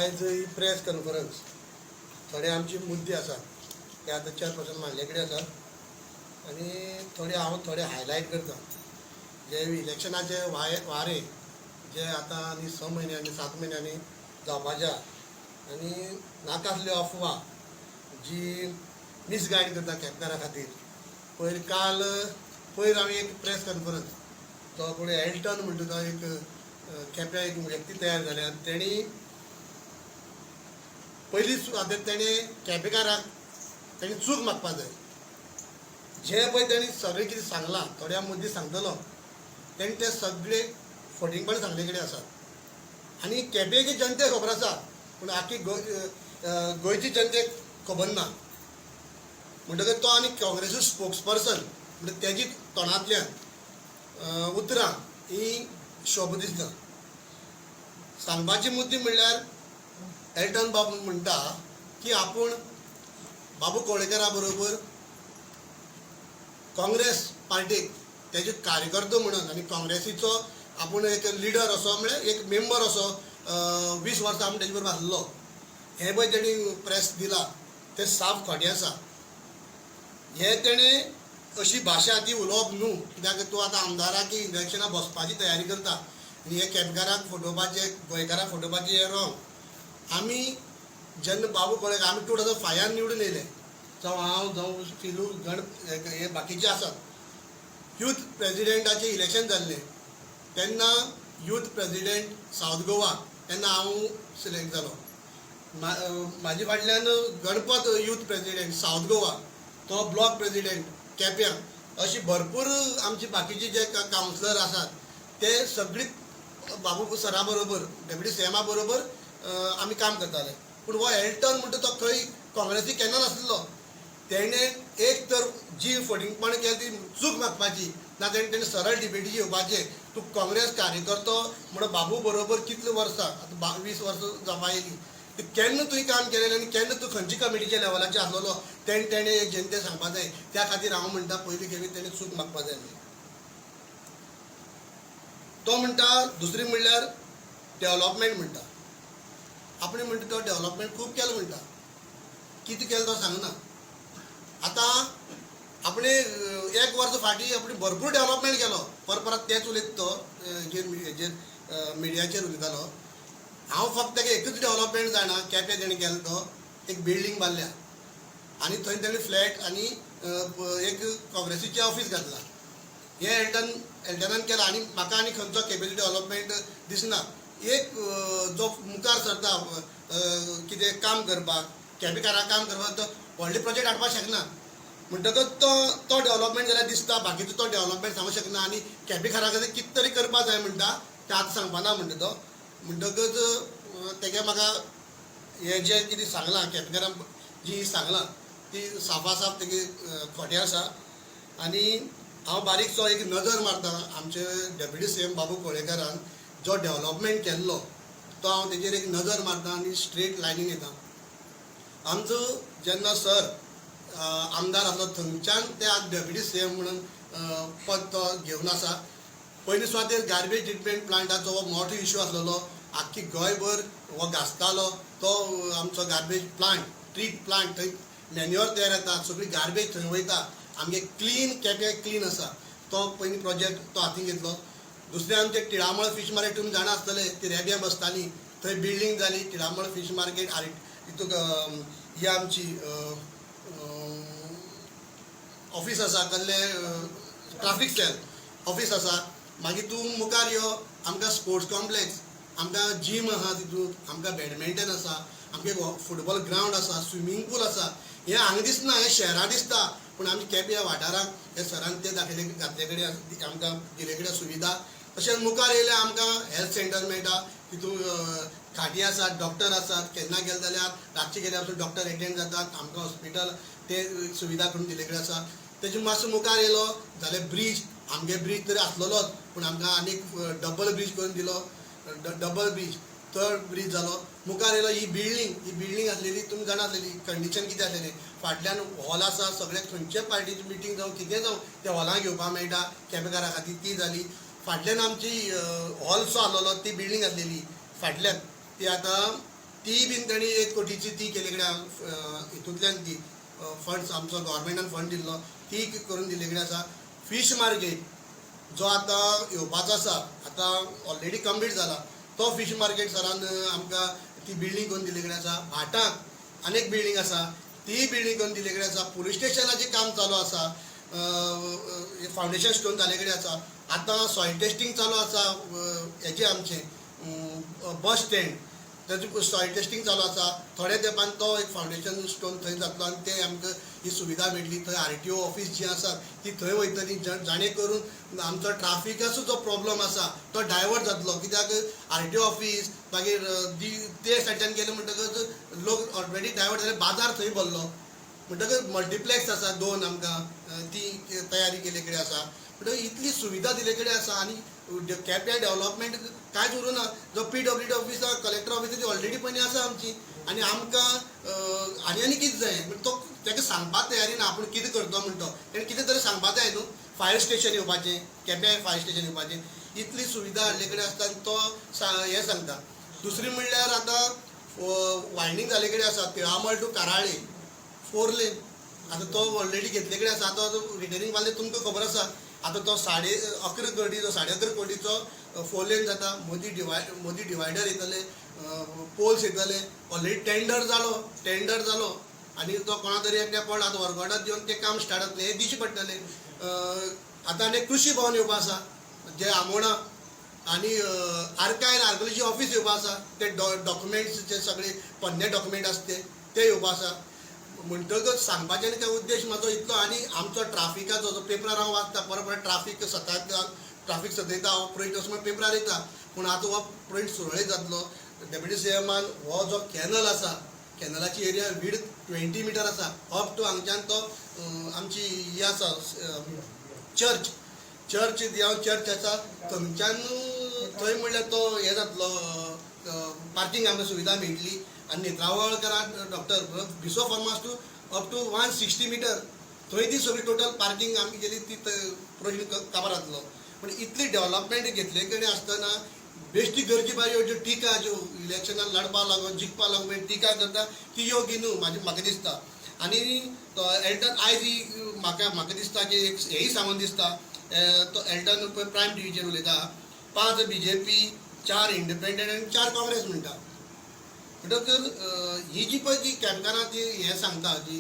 आयज ही press conference, थोडे आमचे मुद्दे आसात ते आतां चेअरपर्सन मांडले कडेन आसात आनी थोडे हांव थोडे हायलायट करता. जे इलेक्शनाचे वारे जे आतां आनी 6 म्हयन्यांनी 7 म्हयन्यांनी जावपाचे आनी नाका आसल्यो अफवा जी मिसगायड करता केपेकारां खातीर. पयर काल पयर हांवें एक प्रेस कॉन्फरन्स, तो कोण एल्टन म्हणटा तो एक केप्यां एक व्यक्ती तयार जाल्या आनी तेणी पयली आतां तेणें केपेकाराक तेणी चूक मागपा जाय. जें पळय तेणी सगळें कितें सांगलां, थोड्या मुद्दे सांगतलो, तेणी ते सगळे फटींगपण सांगले कडेन आसात आनी केपेंची जनतेक खबर आसा, पूण आख्खी गोंयची जनतेक खबर ना. म्हणटकच तो आनी काँग्रेसीचो स्पोक्स पर्सन म्हणजे तेजी तोंडांतल्यान उतरां ही शोभ दिसना. सांगपाची मुद्दे म्हणल्यार एल्टन बाब म्हणटा की आपूण बाबू कवळेकरा बरोबर काँग्रेस पार्टीक तेजे कार्यकर्तो म्हणून आनी काँग्रेसीचो आपूण एक लिडर असो, म्हळ्यार एक मेंबर असो 20 वर्सां आपूण तेजे बरोबर आसलो. हें पळय तेणी प्रेस दिला तें साफ खोटें आसा. हें तेणें अशी भाशा ती उलोवप न्हू, कित्याक तूं आतां आमदाराक इलेक्शनाक बसपाची तयारी करता आनी हे केपेकाराक फटोवपाचें, गोंयकाराक फटोवपाचें हें रोंग. आमी जेन्ना बाबू कवळेकर आमी 2005 निवडून येयले, जावं हांव जावं फिलू गण हे बाकीचे आसात, यूथ प्रेजिडेंटाचें इलेक्शन जाल्लें तेन्ना यूथ प्रेजिडेंट सावथ गोवा तेन्ना हांव सिलेक्ट जालो. म्हाजे फाटल्यान Ganpat youth president south Goa, तो ब्लॉक प्रेजिडेंट केप्यां, अशी भरपूर आमची बाकीचे जे कावन्सिलर आसात ते सगळी बाबू सरा बरोबर, डेप्युटी सीएमा बरोबर आमी काम करताले. पूण हो एल्टन म्हणटा तो खंय काँग्रेसी केन्ना नासलो. तेणें एक तर जी फटींगपण केलें ती चूक मागपाची ना, तेणें सरळ डिबेटी येवपाचें. तूं काँग्रेस कार्यकर्तो म्हणून बाबू बरोबर कितलीं वर्सां, आतां 20 वर्सां जावपा येयलीं, केन्ना तुवें काम केलेलें आनी केन्ना तूं खंयचे कमिटीच्या लेवलाचेर आसलेलो तेणें तेणें एक जनते सांगपा जाय. त्या खातीर हांव म्हणटा पयलीं खेपे तेणें चूक मागपा जाय. तो म्हणटा दुसरी म्हणल्यार डेवलपमेंट म्हणटा. आपणें म्हणटा तो डेवलपमेंट खूब केलो म्हणटा, कितें केलें तो सांगना. आतां आपणें एक वर्स फाटीं आपणें भरपूर डेवलपमेंट केलो, परत परत तेंच उलयता तो हेजेर मिडियाचेर उलयतालो. हांव फक्त ताका एकूच डेवलपमेंट जाणा, केपें तेणें केलो तो एक बिल्डींग बांदल्या आनी थंय तेणें फ्लॅट आनी एक काँग्रेसीचें ऑफीस घातलां. हें एल्टनान केलां आनी म्हाका आनी खंयचो केपेंचो डेवलपमेंट दिसना. एक जो मुखार सरता कितें काम करपाक, केपेकाराक काम करपाक, तो व्हडले प्रोजेक्ट हाडपाक शकना. म्हणटकच तो तो डेवलपमेंट जाल्यार दिसता, बाकीचो तो डेवलपमेंट सांगूंक शकना. आनी केपेकारा खातीर कितें तरी करपाक जाय म्हणटा तें आतां सांगपाना म्हणटा तो. म्हणटकच तेगे म्हाका हें जें कितें सांगलां केपेकारान जी सांगलां ती साफा साफ तेगे खोटें आसा. आनी हांव बारीकसो एक नजर मारता आमचे डेप्युटी सीएम बाबू कवळेकारान जो डेवलपमेंट केल्लो तो हांव तेजेर एक नजर मारता आनी स्ट्रेट लायनीन येता. आमचो जेन्ना सर आमदार आसलो थंयच्यान ते आज डेप्युटी सीएम म्हणून पद तो घेवन आसा. पयलीं सुवातेर गार्बेज ट्रिटमेंट प्लांटाचो हो मोठो इशू आसलेलो, आख्खी गोंयभर हो गाजतालो तो आमचो गार्बेज प्लांट ट्रीट प्लांट. थंय मॅन्युअर तयार जाता, सगळी गार्बेज थंय वयता, आमगे क्लीन केपें क्लीन आसा. तो पयलीं प्रोजेक्ट तो हातीन घेतलो. दुसरें आमचें टिळामळ फीश मार्केट तुमी जाणा आसतले, ती रेब्यां बसताली थंय बिल्डींग जाली टिळामळ फीश मार्केट. आनी तितूंत ही आमची ऑफीस आसा, कसलें ट्राफीक सेल ऑफीस आसा. मागीर तूं मुखार यो, आमकां स्पोर्ट्स कॉम्प्लेक्स, आमकां जीम आसा, तितूंत आमकां बॅडमिंटन आसा, आमगे फुटबॉल ग्रावंड आसा, स्विमींग पूल आसा. हें हांगा दिसना, हें शहरां दिसता, पूण आमच्या केपें वाठाराक हे सरान ते दाखयले घातले कडेन आमकां दिले कडेन सुविधा. तशेंच मुखार येयल्यार आमकां हेल्थ सेंटर मेळटा, तितूंत खाटी आसात, डॉक्टर आसात. केन्ना गेले जाल्यार रातचे गेल्यार पसून डॉक्टर एटेंड जातात. आमकां हॉस्पिटल ते सुविधा करून दिल्ले कडेन आसा. तेजे मातसो मुखार येयलो जाल्यार ब्रीज, आमगे ब्रीज तरी आसलेलोच, पूण आमकां आनीक डबल ब्रीज करून दिलो, डबल ब्रीज, थर्ड ब्रीज जालो. मुखार येयलो ही बिल्डींग, ही बिल्डींग आसलेली तुमी जाणा आसलेली कंडिशन कितें आसलेली. फाटल्यान हॉल आसा, सगळे खंयचे पार्टीची मिटींग जावं कितें जावं त्या हॉलान घेवपाक मेळटा केपेकारा खातीर, ती जाली. फाटल्यान आमची हॉल सो आसलेलो ती बिल्डींग आसलेली फाटल्यान, ती आतां ती बीन तांणी 1 कोटीची ती केल्ले कडेन हितूंतल्यान ती फंड्स आमचो गव्हर्मेंटान फंड दिल्लो ती करून दिल्ले कडेन आसा. फीश मार्केट जो आतां येवपाचो आसा, आतां ऑलरेडी कंप्लीट जाला तो फीश मार्केट सरान आमकां ती बिल्डींग करून दिल्ले कडेन आसा. भाटांत आनीक बिल्डींग आसा, ती बिल्डींग करून दिल्ले कडेन आसा. पुलीस स्टेशनाचें काम चालू आसा, फावंडेशन स्टोन जाल्ले कडेन आसा. आतां सॉयल टेस्टींग चालू आसा, हेजें आमचें बस स्टँड ताजें सॉयल टेस्टींग चालू आसा. थोड्या तेंपान तो एक फावंडेशन स्टोन थंय जातलो आनी ते आमकां ही सुविधा मेळटली. थंय RTO office जी आसा ती थंय वयतली, जाणे करून आमचो ट्राफिकाचो जो प्रॉब्लम आसा तो डायवर्ट जातलो. कित्याक RTO office मागीर ते सायडच्यान गेले म्हणटकच लोक ऑलरेडी डायवर्ट जाले, बाजार थंय भरलो म्हणटकच मल्टिप्लेक्स आसा 2 आमकां ती तयारी केल्ले कडेन आसा. म्हणटकच इतली सुविधा दिल्ले कडेन आसा आनी केप्यां डेव्हलपमेंट कांयच उरूं ना. जो PWD office आसा, कलेक्टर ऑफिस ती ऑलरेडी पयलीं आसा आमची आनी आमकां आनी आनी कितें जाय म्हण तो ताका सांगपाक तयारी ना आपूण कितें करतो म्हणटा. तेणें कितें तरी सांगपाक जाय न्हू. फायर स्टेशन येवपाचें, केप्यां फायर स्टेशन येवपाचें, इतली सुविधा हाडले कडेन आसता आनी तो हें सांगता. दुसरी म्हणल्यार आतां वायंडींग जाल्ले कडेन आसा तिळामळ टू काराळे 4 लेन, आतां तो ऑलरेडी घेतले कडेन आसा. आतां रिटर्निंग वाले तुमकां खबर आसा, आतां तो 11.5 कोटीचो 11.5 कोटीचो 4 लेन जाता. मदीं मदीं डिवायडर येतले, पोल्स येतले. ऑलरेडी टेंडर जालो आनी तो कोणा तरी एकट्या पडला, आतां वर्क ऑर्डर दिवन तें काम स्टार्ट जातलें, हें दिवचें पडटलें. आतां आनी कृशी भवन येवपा आसा जे आमोणा आनी आर्काय आर्कोलॉजी ऑफिस येवपा आसा, ते डॉक्युमेंट्स जे सगळे पोन्ने डॉक्युमेंट आसा ते येवपा आसा. म्हणटकच सांगपाचें आनी काय उद्देश म्हाजो इतलो. आनी आमचो ट्राफिकाचो जो पेपरार हांव वाचता परत परत ट्राफीक सतत ट्राफीक सतयता हो प्रोजेक्ट असो म्हण पेपरार येता, पूण आतां हो प्रोजेक्ट सुरळीत जातलो. डेप्युटी CM हो जो कॅनल आसा, कॅनलाची एरिया विड 20 मिटर आसा अप टू हांगच्यान तो आमची ही आसा चर्च चर्च देव चर्च आसा थंयच्यान थंय म्हणल्यार तो हें जातलो, पार्किंग आमकां सुविधा मेळटली. आनी नेत्रावळकरान doctor Bhiso farm house to up to 160 meter थंय ती सगळी टोटल पार्किंग आमी केली ती प्रोजेक्ट काबार जातलो. पूण इतली डेव्हलपमेंट घेतले कडेन आसतना बेश्टी गरजे भायर ज्यो टिका ज्यो इलेक्शनान लडपा लागून जिखपा लागून टिका करता ती योग्य न्हू म्हाजी म्हाका दिसता. आनी तो एल्टन आयज ही म्हाका म्हाका दिसता की एक हेंय सांगून दिसता, तो एल्टन पळय प्रायम टिवीचेर उलयता, 5 BJP, 4 independent आनी 4 काँग्रेस म्हणटा. म्हणटकच ही जी पळय जी केंपकारां ती हें सांगता जी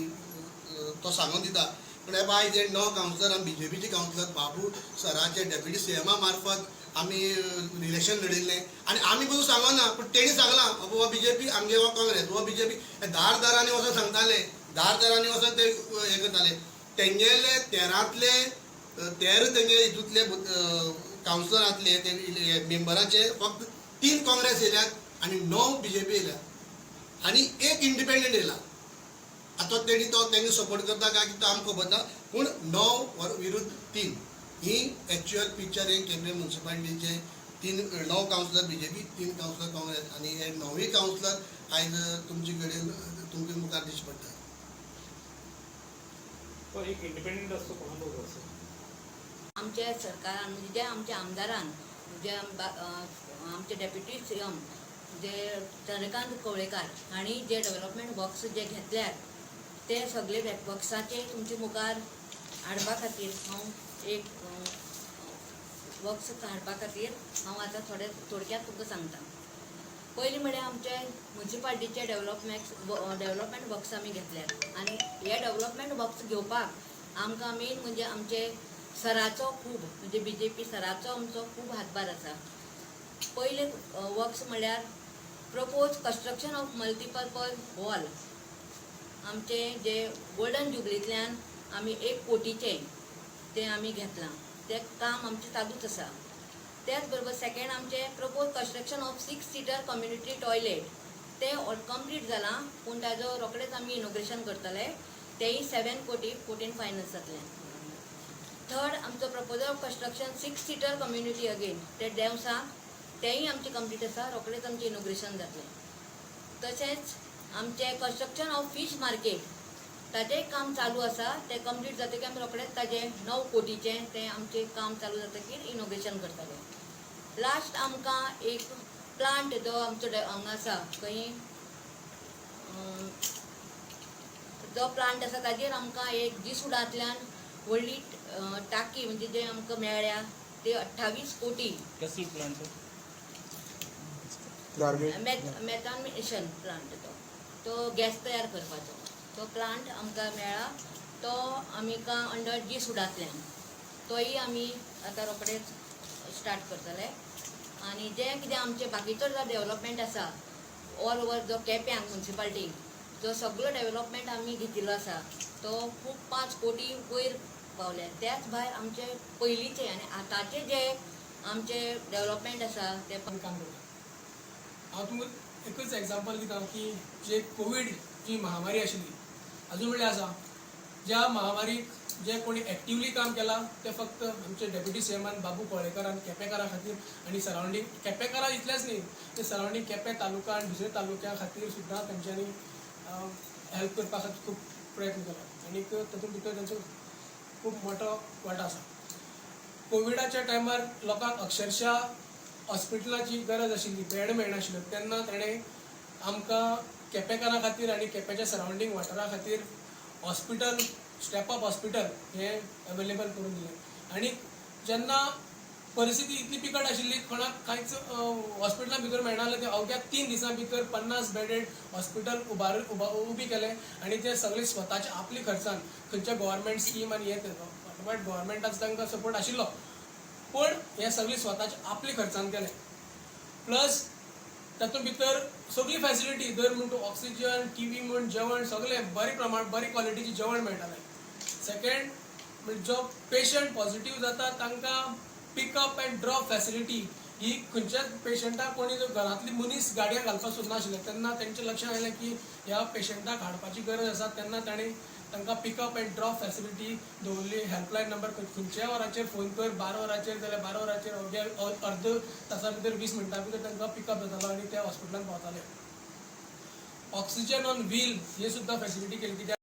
तो सांगून दिता, पूण हे आयज हे 9 कावन्सिलर आमी BJPचे कावन्सिलर बाबू सराचे डेप्युटी CM मार्फत आमी इलेक्शन लढिल्लें आनी आमी पसून सांगना, पूण तेणी सांगलां हो BJP आमगे हो काँग्रेस हो BJP, दार दारांनी वचोन सांगताले, दार दारांनी वचोन ते हें करताले. तेंगेले 13तले 13 तेंगे हितूंतले कावन्सिलरांतले ते मेंबराचे फक्त 3 काँग्रेस येयल्यात आनी 9 BJP येयल्यात आनी 1 इंडिपेंडंट येयला. आतां तेणी तो तेंगे सपोर्ट करता काय कितें आमकां खबर ना, पूण 9 विरुद्ध 3 ही एक्चुअल पिक्चर हे Quepem म्युनिसिपालिटीचे 9 councillor BJP, 3 councillor Congress आनी हे 9 कावन्सिलर आयज तुमचे कडेन तुमचे मुखार दिश्टी पडटा. तो एक इंडिपेंडंट असतो कोणाबरोबर असतो? आमच्या सरकारान म्हणजे जे आमच्या आमदारान जे आमचे डेप्युटी CM जे चंद्रकांत कवळेकार हांणी जे डेव्हलपमेंट वर्क्स जे घेतल्यात ते सगळे वर्क्साचे तुमचे मुखार हाडपा खातीर हांव एक वर्क्स हाडपा खातीर हांव आतां थोडे थोडक्यात तुमकां सांगता. पयलीं म्हळ्यार आमचे म्युनिसिपालिटीचे डेव्हलपमेंट वर्क्स आमी घेतल्यात आनी हे डेव्हलपमेंट वर्क्स घेवपाक आमकां मेन म्हणजे आमचे सराचो खूब म्हणजे BJP सराचो आमचो खूब हातभार आसा. पयले वर्क्स म्हळ्यार propose construction of multipurpose hall, आमचे जे गोल्डन जुबलींतल्यान आमी 1 कोटीचें तें आमी घेतलां, तें काम आमचें चालूच आसा. त्याच बरोबर सेकेंड आमचें propose construction of 6 seater community toilet, तें कंप्लीट जालां पूण ताजो रोखडेच आमी इनॉग्रेशन करतले, तेंय 7 कोटी 14 फायनान्सांतल्यान. थर्ड आमचो proposal of construction 6 seater community again ते देवसाक, तेंय आमचें कंप्लीट आसा, रोखडेच आमचें इनॉग्रेशन जातलें. तशेंच आमचें कन्स्ट्रक्शन ऑफ फीश मार्केट ताजेंय काम चालू आसा, तें कंप्लीट जातकीर आमी रोखडेच ताजें 9 कोटीचें तें आमचें काम चालू जातकीर इनॉग्रेशन करतले. लास्ट आमकां एक प्लांट जो आमचो हांगा आसा खंय जो प्लांट आसा ताजेर आमकां एक जीसुडांतल्यान व्हडली टाकी म्हणजे जे आमकां मेळ्ळ्या ते 28 कोटी. कसलो प्लांट? मेथानेशन प्लांट. तो तो गॅस तयार करपाचो तो प्लांट आमकां मेळ्ळा. तो आमकां अंडर जी सुडांतल्यान तोय आमी आतां रोखडेच स्टार्ट करतले. आनी जें कितें आमचें बाकीचो जो डेवलपमेंट आसा, ऑल ओवर जो केप्यांक मुन्सिपाल्टीक जो सगळो डेवलपमेंट आमी घेतिल्लो आसा, तो खूब 5 कोटी वयर पावले. त्याच भायर आमचे पयलींचे आनी आतांचे जे आमचे डेवलपमेंट आसा ते आमी काम करता. हांव तुमकां एकूच एग्जाम्पल दिता की जे कोवीड जी महामारी आशिल्ली, अजून म्हणल्यार आसा, ज्या महामारीक जे कोणी एक्टिवली काम केलां ते फक्त आमचे डेप्युटी सीएमान बाबू कवळेकर आनी केपेकारां खातीर आनी सरावंडींग केपेकारां इतलेंच न्ही, ते सरावंडींग केपें तालुका आनी दुसऱ्या तालुक्या खातीर सुद्दां तेंच्यांनी हेल्प करपा खातीर खूब प्रयत्न केला आनी तातूंत भितर तेंचो खूब मोठो वांटो आसा. कोविडाच्या टायमार लोकांक अक्षरशः हॉस्पिटलाची गरज आशिल्ली, बेड मेळनाशिल्ले, तेन्ना ताणें आमकां केपेकारां खातीर आनी केपेच्या सरावंडींग वाठारा खातीर हॉस्पिटल, स्टेप अप हॉस्पिटल हें अवेलेबल करून दिलें. आनी जेन्ना परिस्थिती इतली बिकट आशिल्ली, कोणाक कांयच हॉस्पिटला भितर मेळनासलें, ते अवघ्या 3 दिसां भितर 50 बेडेड हॉस्पिटल उबार उबी केलें आनी ते सगळे स्वताच्या आपल्या खर्चान, खंयच्या गव्हर्मेंट स्कीम आनी हें ते, बट गव्हर्मेंटाचो तांकां सपोर्ट आशिल्लो, पूण हें सगळें स्वताच्या आपल्या खर्चान केलें. प्लस तातूंत भितर सगळी फॅसिलिटी, धर म्हण तूं ऑक्सिजन, टीव्ही म्हण, जेवण सगळें बरें प्रमाण, बरी क्वॉलिटीचें जेवण मेळटालें. सेकंड म्हणजे जो पेशंट पॉझिटीव जाता तांकां पिकअप अँड ड्रॉप फॅसिलिटी ही, खंयच्याच पेशंटाक कोणी जर घरांतली मनीस गाडयेक घालपाक सोदनाशिल्ले, तेन्ना तेंच्या लक्षांत आयलें की ह्या पेशंटाक हाडपाची गरज आसा, तेन्ना ताणें तांकां पिकअप अँड ड्रॉप फॅसिलिटी दवरली. हेल्पलायन नंबर, खंयच्याय वराचेर फोन कर, 12 वरांचेर जाल्यार 12 वरांचेर अवघ्या अर्द तासा भितर, 20 मिनटां भितर तांकां पिकअप जातालो आनी ते हॉस्पिटलान पावताले. ऑक्सिजन ऑन व्हील ही सुद्दां फॅसिलिटी केली कित्याक